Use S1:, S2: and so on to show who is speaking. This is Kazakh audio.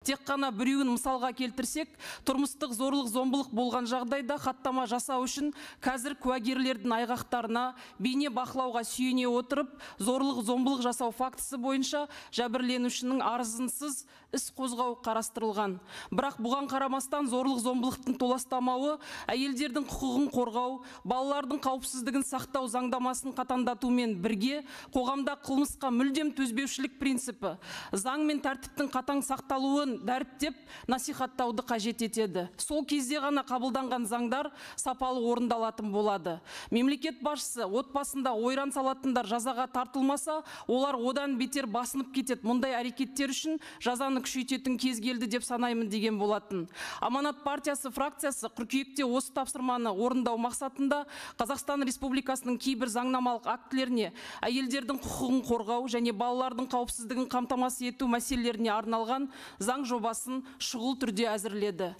S1: Тек қана біреуін мысалға келтірсек, тұрмыстық зорлық зомбылық болған жағдайда хаттама жасау үшін қазір куәгерлердің айғақтарына, бейне бақылауға сүйене отырып, зорлық зомбылық жасау фактісі бойынша жәбірленушінің арызынсыз іс қозғау қарастырылған. Бірақ бұған қарамастан зорлық зомбылықтың толастамауы әйелдердің құқығын қорғау, балалардың қауіпсіздігін сақтау заңдамасын қатаңдатумен бірге қоғамда қылмысқа мүлдем төзбеушілік принципі, заң мен тәртіптің қатаң сақталуын дәріптеп насихаттауды қажет етеді. Сол кезде ғана қабылданған заңдар сапалы орындалатын болады. Мемлекет басшысы отбасында ойран салатындар жазаға тартылмаса, олар одан бетер басынып кетеді. Мұндай әрекеттер үшін жазаны күшейтетін кез келді деп санаймын деген болатын. Аманат партиясы фракциясы қыркүйекте осы тапсырманы орындау мақсатында Қазақстан Республикасының кейбір заңнамалық актілеріне әйелдердің құқығын қорғау және балалардың қауіпсіздігін қамтамасыз ету мәселелеріне арналған заң жобасын шұғыл түрде әзірледі.